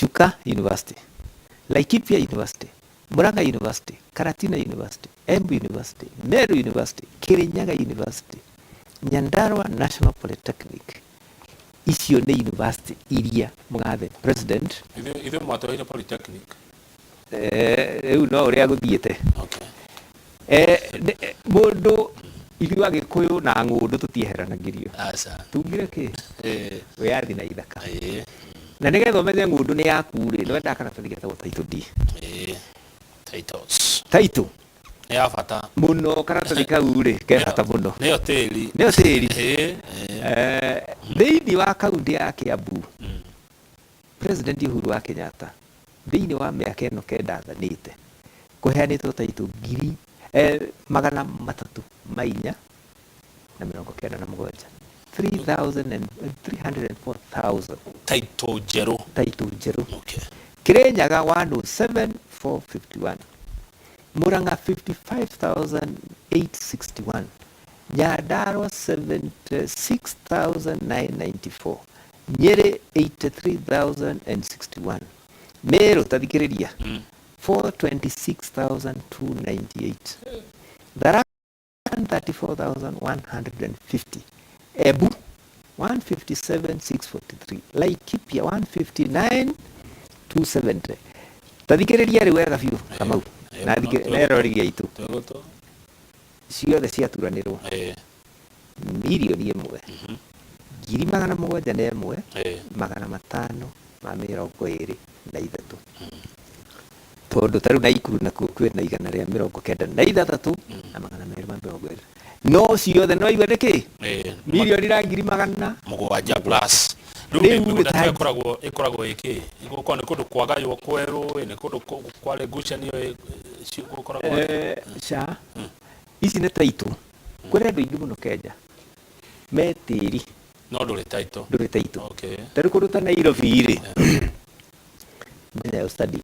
Chuka University, Laikipia University, Murang'a University, Karatina University, Embu University, Meru University, Kirinyaga University, Nyandarua National Polytechnic. Icio nĩ university iria mũgathe president. Ithuĩ mwatweheire polytechnic. Rĩu no ũrĩa gũthiĩte. Okay. Mũndũ ithuĩ Agĩkũyũ na ng'ũndũ tũtieheranagĩrio. Aca. Tugire kĩ? Wĩyathi na ithaka. Na nĩgetha ũmenye ng'ũndũ nĩ yaku rĩ, nĩ wendaga karatathi getagwo title deed. Titles. Title. Nĩ ya bata. Mũno karatathi kau rĩ, ke bata mũno. Nĩyo tĩri. Nĩyo tĩri. Thĩinĩ wa kaunti ya Kiambu, President Uhuru wa Kenyatta thĩinĩ wa mĩaka ĩno 9 athanĩte, kũheanĩtwo title 347,000, 304,000. Title njerũ. Title njerũ. Kirinyaga 107,451, Murang'a 55,861, Nyandarua 76,994, Nyeri 83,061, Meru, tathikĩrĩria, 426,298, Tharaka 34,150, Embu 157,643, Laikipia 159,270. Tathikĩrĩria rĩu wega biũ, Kamau, na eroreri aitũ. Twĩgũtũ. Ciothe ciaturanĩrwo 1,700,000 523, tondũ ta rĩu Naikuru nakuo kwĩna 196,220, no ciothe no igua nĩkĩ mirioni na ngiri magana 7 plus. Rĩu Rĩu mĩgũnda ta- ta ĩkoragwo ĩkĩ? Gũkorwo nĩ kũndũ kwagaywo kwerũ, nĩ kũndũ kwarĩ ngucanio, gũkoragwo Ca ici nĩ title. Kwĩna andũ aingĩ mũno Kenya me tĩri. No ndũrĩ title. Ndũrĩ title. Okay. Ta rĩu kũndũ ta Nairobi rĩ, menya study.